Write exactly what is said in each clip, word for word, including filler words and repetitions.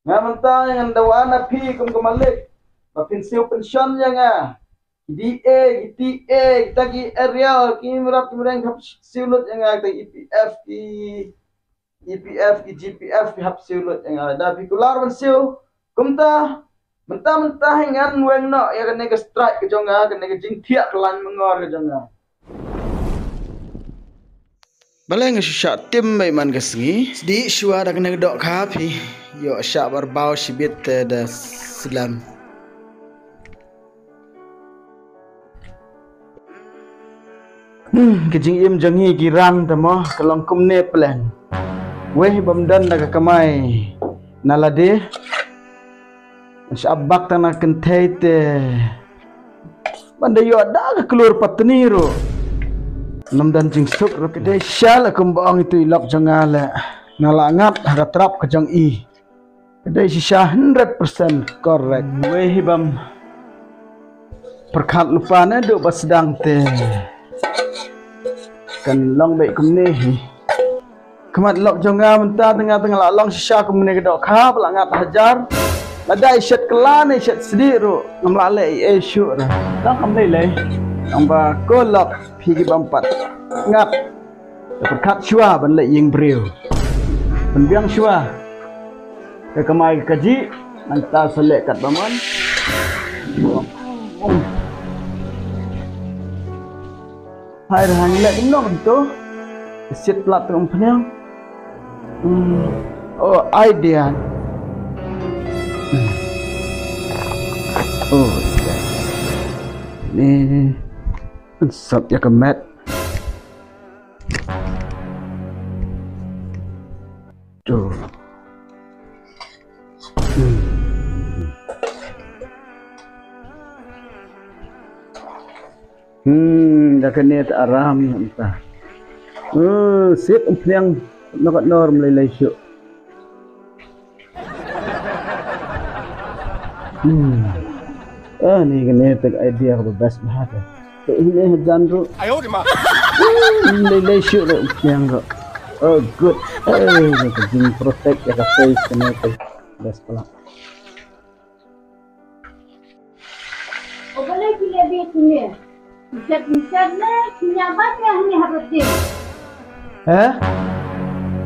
Nga mynta ngan dawa na phi kum ka malik ba phin siew pension ïa nga. Ki D A, ki T A, kita ki aerial, ki mrad ki mreng hap siew lut ïa nga, kita E P F, ki E P F, ki G P F, ki hap siew lut ïa nga. Da phi kular ban siew kumta, mynta mynta hi ngan weng noh ïa kane ka strike ka jong nga, kane ka jingthiah ka lain mangor ka jong nga. Balei nga shu shah tim beit man ka sngi? Sdih shuwa da kane ka dohkha phi ïoh shah barbaw shibit te da slem. Hmm, ka jingim jong ngi ki rang te mo, ka long kumne pleng. Wei bym don da ka kamai na lade. Shah bak tang na kynthei te ban da ïoh da ka klur patni ruh. Ngam don jingsuk ruh. Ka dei shisha la kumba ong itu i lok jong nga leh. Nga la ngat ha ka trap ka jong i. Ka dei shisha hundred percent correct. Wei hi bym pyrkhat lypa ne duh ba sdang te kan long beit kumne hi. Khmat lok jong nga mynta te nga te nga la long shisha kumne ka dohkha ba la ngat hajar. Lada i shet kylla ne i shet sdih ruh ngam lah leh ei ei shuh ruh. Tang kam lei lei. Tang ba ko lok phi ki bym pat ngat. Te pyrkhat shuwa ban leh ïing briew. Pynbiang shuwa ka kamai ka kajih. Nangta sa leh katba mon. Hai, hang leh kumno kumto? Sit plat tu umphniang. Hmm. Oh, idea. Hmm. Oh, yes. Ni sap ïa ka mat. Tu. Hmm. Hmm, da kane te aram ïa mynta. Hmm, sip umphniang na kat nor mlei lei shuh. Hmm. Ah, ni kane te idea ka best bha te. Te ini hajan ruh. Ayo di ma. Hmm, lei lei shuh ruh umphniang ruh. Oh, good. Eh, ni ka jing protect ïa ka face kane te best pala. O balei ki leh beit kine? Chet chet ne kinya ba ne hani ha batin. Eh?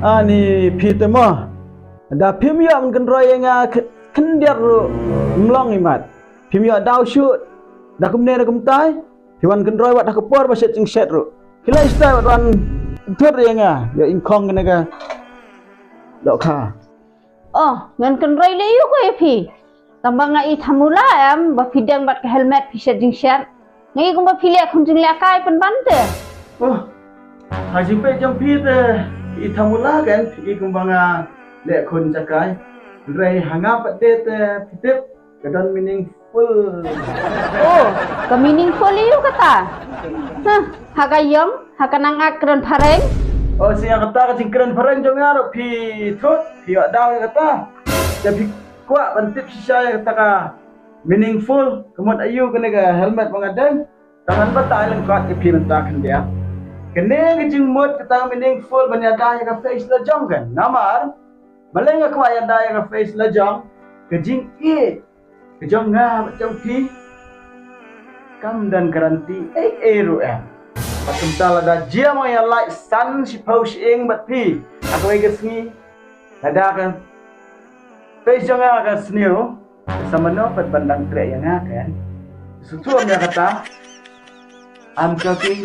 Ani phi te mo. Da phim ïoh ban kynroi ïa nga khyndiat ruh mlong imat. Phim ïoh daw shuh. Da kumne da kumtai. Phi wan kynroi wat ha ka por ba shet jingshet ruh. Phi leh stai wat wan thut ïa nga. Ïa ingkhong kane ka dohkha. Oh, ngan kynroi leh ïa u ko ïa phi. Tang ba nga i thamula em ba phi deng bad ka helmet phi shet jingshet. Nga i kumba phi leh khun jingleh kai pynban te. Oh, ha jingpeit jong phi te i thamula kan phi i kumba nga leh khun jakai. Hynrei ha nga pat de te phi tip ka don meaningful. Oh, ka meaningful ïa u kata. Huh, ha ka ïong, ha ka nang ak kren phareng. Oh, shisha kata ka jingkren phareng jong nga ruh phi thut, phi ïoh daw ïa kata. Te phi kwah ban tip shisha ïa kata ka meaningful, ka mut aïu kane ka helmet ba nga deng. Tang ngan batai lyngkot ïa phi mynta khyndiat. Kane ka jingmut kata ka meaningful ban ïada ïa ka face la jong kan. Namar balei nga kwah ïada ïa ka face la jong, ka jingïeit ka jong nga bad jong phi kam don guarantee ei ei ruh em. Bad kumta lada jia ma ïa lait san shiphew shyieng bad phi ha kawei ka sngi, lada ka face jong nga ka sniew, sa mano pat ban dang treh ïa nga kan? Sngewthuh ïa kata. I'm talking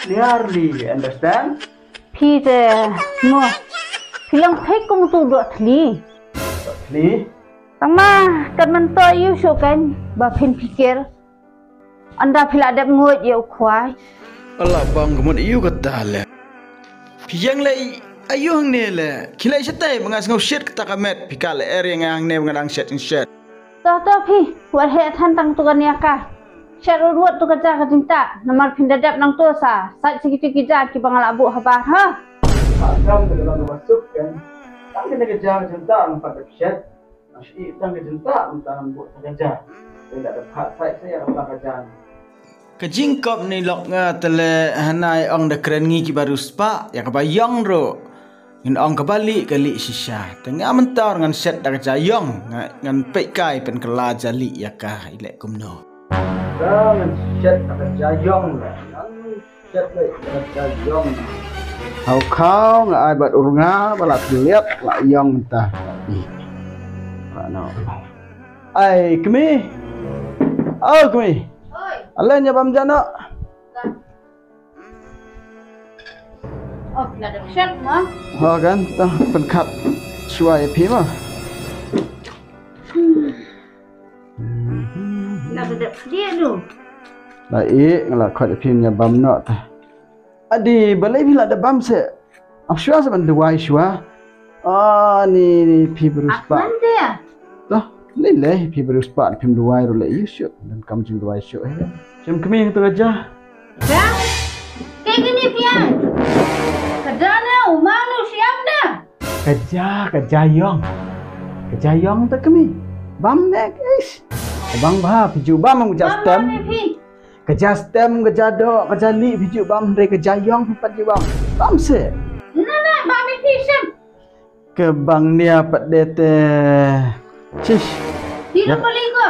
clearly, you understand? Phi te mo. Phi long phi kum tu doh thli. Doh thli? Tang ma kat man to ïu shu kan ba phin pikir. Ynda phi la dep nguid ïa u khwai. Ala bang ka mut ïu kata le. Phi ïeng le aïu hangne le. Khie leit shatai ba nga sngew shit kata ka met phi ka le er ïa nga hangne ba nga dang shet shet. To to phi wat heh than tang tu ka nia ka. Shet ruh ruh tu ka ja ka jingtah namar phin da dep nangto sa sait sa kitu ki ja kiba nga la buh habar ha. Ba kam ka dalam ba suk kan. Tang kane ka ja ka jingtah namar dep shet. Ashi tang ka jingtah mynta ngan buh tang ka ja. Ynda da phat sait sa ïa ka tang ka ja. Ka jingkop ni lok nga te le hanai ong da kren ngi kiba riewspah ïa kaba ïong ruh. Ngin ong kaba lieh ka lieh shisha. Te nga mynta ngan shet da ka ja ïong, nga, ngan peit kai pynkylla ja lieh ïa ka, i leh kumno. Te ngan shet da ka ja ïong, ngan shet da ka ja ïong. Hau khaw nga ai bad u rnga ba la tliat la ïong mynta. Ih. Ba no. Ai kmie. Oh kmie. Oi. Alen ïa bam ja noh. Oh, la da shet ma. Ha kan, ta pynkhap shuwa ïa phi ma. La da dep dia tu. La i, nga la khot ïa phi ïa bam noh ta. Adi, balei phi la da bam se. Ap shuwa se ban duwai shuwa. Ah, ni, ni phi baru spah. Akman dia. Toh, lei lei phi baru spah phim duwai ruh lei ïa shuh. Dan kam jingduwai shuh he. Shem kmie tu ka ja. Ja? Kaei kane phi ai? Ka dana u mano siam da? Ka ja, ka ja ïong. Ka ja ïong ta kmie. Bam ne, eish. Ka bang bha, phi ju bam, ka ja stem. Bam ne phi. Ka ja stem, ka ja doh, ka ja lieh, phi ju bam, hynrei ka ja ïong, phi pat ju bam. Bam se. Na, na, bam ïa phi shem. Ka bang nia pat de te. Chish. Phi ruh pali ko.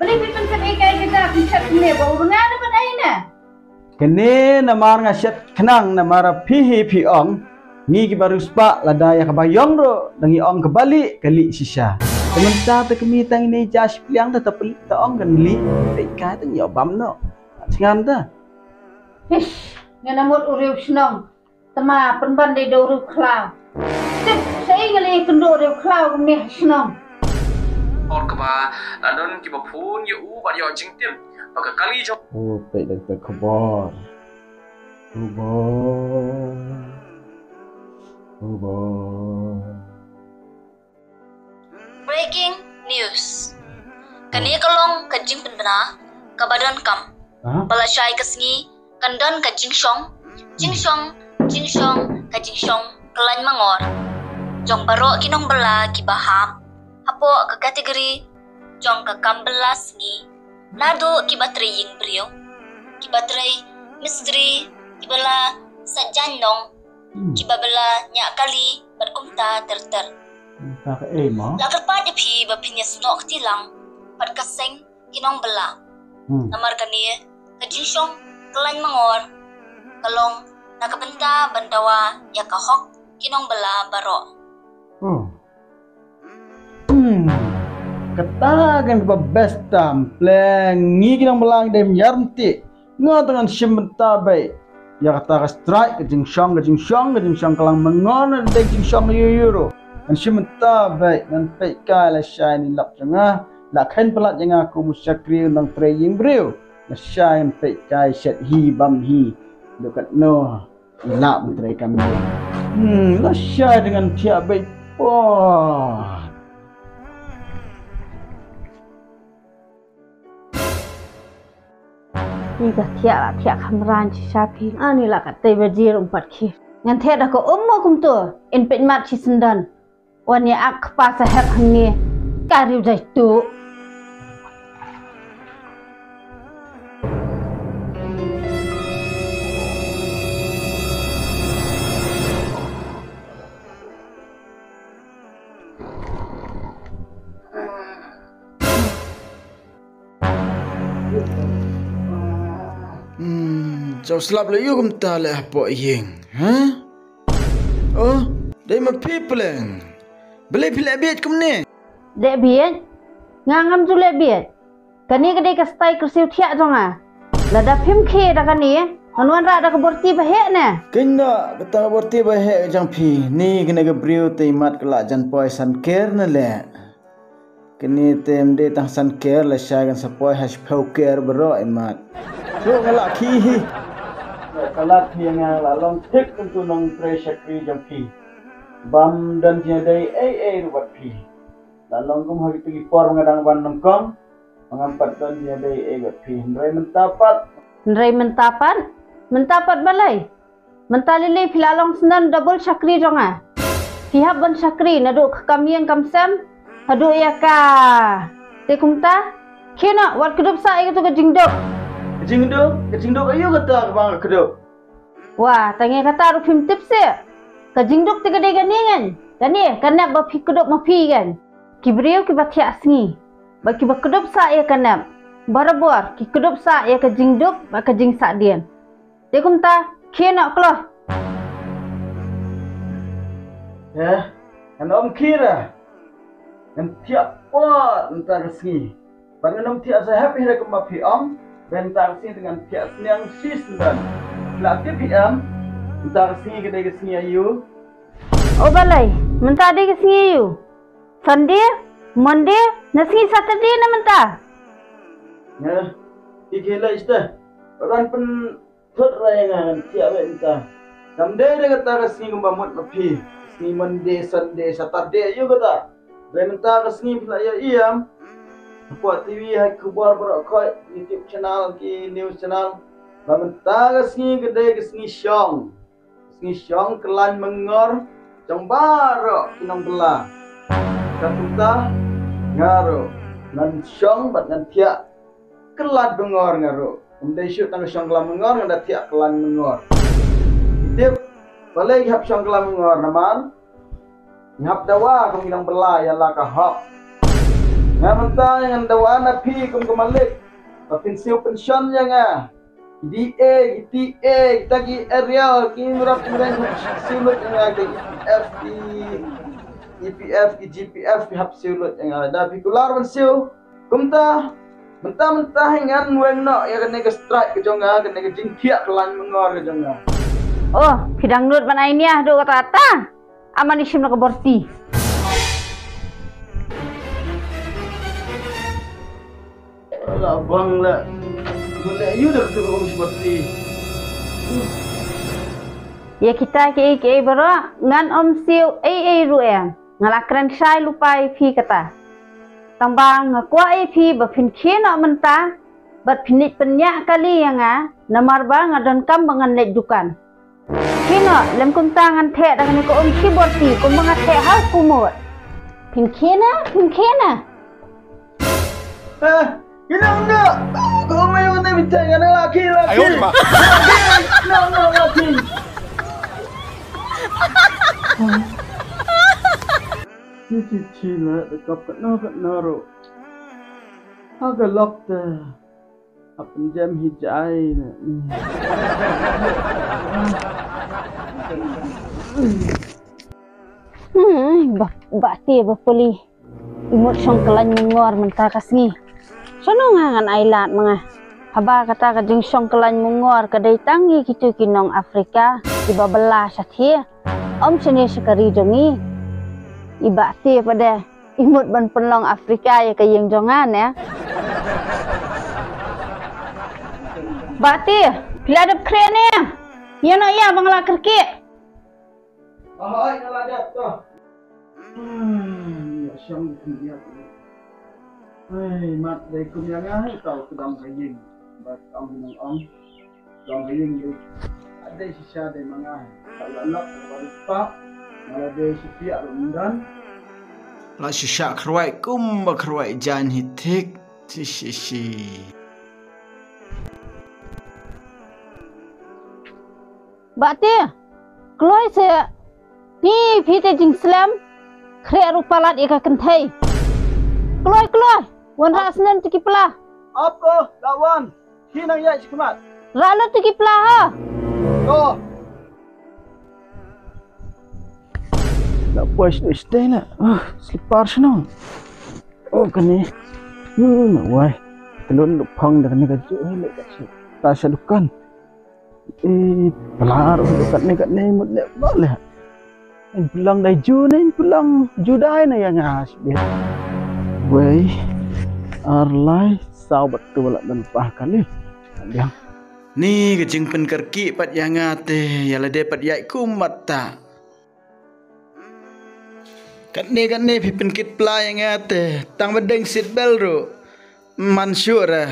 Balei phi pynsep ei kai kita phi shet ne ba u rnga na pat ei na. Kane namar nga shet khnang namar phi hi phi ong. Ngi kiba riewspah lada ïa kaba ïong ruh dang ngi ong kaba lieh ka lieh shisha. Te mynta te kmie tang ine ja shi pliang te ta peli ta ong kan lieh. Peit kai te ngi ïoh bam noh. Shngan te. Ish, ngan amut u riew shnong. Tama pynban dei da u riew khlaw. Tip sa ïa nga lei kynduh riew khlaw kumne ha shnong. Por kaba la don kiba phone ïa u bad ïoh jingtip ba ka kali jong u. Peit da ka khubor. Khubor. Khubor. Breaking news. Kane ka long ka jingpynbna kaba donkam. Ba lashai ka sngi kan don ka jingshong, jingshong, jingshong, ka jingshong kyllain mangor jong baroh ki nongbylla kiba hap hapoh ka kategori jong ka kam bylla sngi, naduh kiba trei ïing briew, kiba trei mistri, kiba la sait jaiñ nong, kiba bylla ñiah kali bad kumta ter ter. Ka ei mo? La kyrpad ïa phi ba phin ïa snoh kti lang bad ka seng ki nongbylla. Namar kane ka jingshong kyllain mangor ka long na ka bynta ban dawa ïa ka hok ki nongbylla baroh. Hmm. Kata kan kaba best tam pleng ngi ki nongbylla ngi dei mynta. Nga tang ngan shim bynta beit ïa kata ka strike ka jingshong ka jingshong ka jingshong kyllain mangor na dei jingshong ïu ïu ruh. Ngan shim bynta beit ngan peit kai lashai ni lap jong nga la khein palat ïa nga kum u shakri u nongtrei ïing briew. Lashai ngan peit kai shet hi bam hi. Dei katno. Lah ban trei kam ïing. Hmm, lashai dang ngan thiah beit. Pah. Ïa ka thiah la thiah khamran shisha phi. Ani la ka tei ba jir um pat khie. Ngan thiah da ka um mo kumto. In peit mat shi syndon. Wan ïa ak kpa sahep hangne. Ka riewjaitu. Hmm, jaw slap la ïu kumta leh hapoh ïing, ha? Oh, dei ma phi pleng. Balei phi leh bieit kumne? Leh bieit? Nga ngam ju leh bieit. Kane ka dei ka style kyrsiew thiah jong nga. Lada phim khie da kane, ngan wanrah da ka borti ba heh ne. Kynnoh kata ka borti ba heh jong phi. Ni kane ka briew te imat ka la jan poi san ker ne leh. Kane te ym dei tang san ker lashai kan sa poi ha shiphew ker baroh imat. Shuh nga la khie hi. Ka la khie nga la long thik kum tu nongtrei shakri jong phi. Bym don jingïadei ei ei ruh bad phi. La long kum ha kitu ki por nga dang wan nyngkong. Ngam pat don jingïadei ei bad phi. Hynrei mynta pat. Hynrei mynta pat? Mynta pat balei? Mynta lili phi la long syndon double shakri jong nga. Phi hap ban shakri naduh ka kam ïing kam sem haduh ïa ka. Te kumta khie noh wat kdup sa ïa katu ka jingduk. Ka jingduk? Ka jingduk aïu kata kaba nga kdup? Wah, tang ïa kata ruh phim tip seh. Ka jingduk te ka dei kane ngan. Kane ka nep ba phi kdup ma phi ngan. Ki briew kiba thiah sngi bad kiba kdup sah ïa ka nep, barabor ki kdup sah ïa ka jingduk bad ka jingsahdien. Te kumta khie noh kloi. Eh, ngan ym khie re. Ngan thiah pat mynta ka sngi. Bad ngan ym thiah sahep hi re kumba phi ong. Bad mynta ka sngi te ngan thiah sniang shisyndon. La tip phi em, mynta ka sngi ka dei ka sngi aïu? O balei, mynta dei ka sngi aïu? Sunday, Monday, ne sngi Saturday ne mynta? Nge, ki ki lei ste. Ran pyn thut rai nga ngan thiah beit mynta. Kam dei re kata ka sngi kumba mut ma phi. Sngi Monday, Sunday, Saturday aïu kata. Re mynta ka sngi phi la ïa ïam. Hapoh T V ha khubor baroh khoit, YouTube channel, ki news channel. Ba mynta ka sngi ka dei ka sngi shong. Sngi shong kyllain myngor jong baroh ki nongbylla. Kata nga ruh ngan shong bad ngan thiah kyllain myngor nga ruh. Ym dei shuh tang shong kyllain myngor, ngan da thiah kyllain myngor. Tip, balei ki hap shong kyllain myngor namar ngi hap dawa kum ki nongbylla ïa la ka hok. Nga mynta ngan dawa na phi kum ka malik. Ba phin siew pynshon ïa nga. D A, D A, kita ki aerial, ki mrad mrad hap siew lut ïa nga, ki E P F, ki E P F, ki G P F, ki hap siew lut ïa nga. Da phi kular ban siew. Kumta, mynta mynta hi ngan weng noh ïa kane ka strike ka jong nga, kane ka jingthiah kyllain myngor ka jong nga. Oh, phi dang nud ban ai nia haduh katta katta. Aman i shim na ka borti. La bang la. Mun la yu da ka borti. Ïa kita kiei kiei baroh ngan ym siew ei ei ruh em. Nga la kren shai lypa ïa phi kata. Tang ba nga kwah ïa phi ba phin khie noh mynta bad phin leit pynïaid kali ïa nga namar ba nga donkam ba ngan leit dukan. Khie noh, lym kumta ngan theh da kane ka um shi borti kumba nga theh ha u kumut. Phin khie na, phin khie na. Eh, ki nang na. Ko ma yung na bitai ngan la khie, la khie. Ayo, ma. La khie. No, no, la khie. Chi chi chi la da kap katno katno ruh. Ha ka lok te. Hap pynjem hi jai ne. Hmm, ba, ba te ba puli. I mut shong kyllain myngor mynta ka sngi. Shano nga ngan ai lad ma nga. Haba kata ka jingshong kyllain myngor ka dei tang ïa kitu ki nong Afrika kiba bylla shathie. Ym shane sha ka ri jong ngi. I ba te pat de. I mut ban pynlong Afrika ïa ka ïing jong nga ne. Ba te, phi la dep khreh ne. Ïa noh ïa ba nga la kyrkieh. Ahoi, nga la dep to. Hmm, ïa shong ïa. Ai, mat dei kum ïa nga, tau kdang ka ïing. Ba tang nang ong. Long ka ïing dei. Dei shisha dei ma nga. Ka la nok ka ri pap. Nga la dei shi piak ruh myndan. La shisha khrwai kum ba khrwai jan hi thik. Shi shi shi. Ba te. Kloi se. Phi phi te jingslem. Khreh ruh palat ïa ka kynthei. Kloi kloi. Wan rah snen te ki pla. Ap ko, la wan. Ki nang ïaid shi khmat. Rah lut te ki pla ha. Ko. La poi sdei sdei la. Ah, slipar shnong. Oh, kane. Hmm, wai. Telun lu phong da kane ka ju, eh, le ka shi. Ta sha dukan. Eh, pla ruh da kane kane mut le ba le. Ngan pynlong dai ju ne, ngan pynlong ju dai na ïa nga shibit. Wei, ar lai, saw bad tu la don pah kali. Biang. Ni ka jingpynkyrkieh pat ïa nga te, ïa lade pat ïaid kum mat ta. Katne katne phi pynkit pla ïa nga te, tang ba deng seat belt ruh. Man shuh re.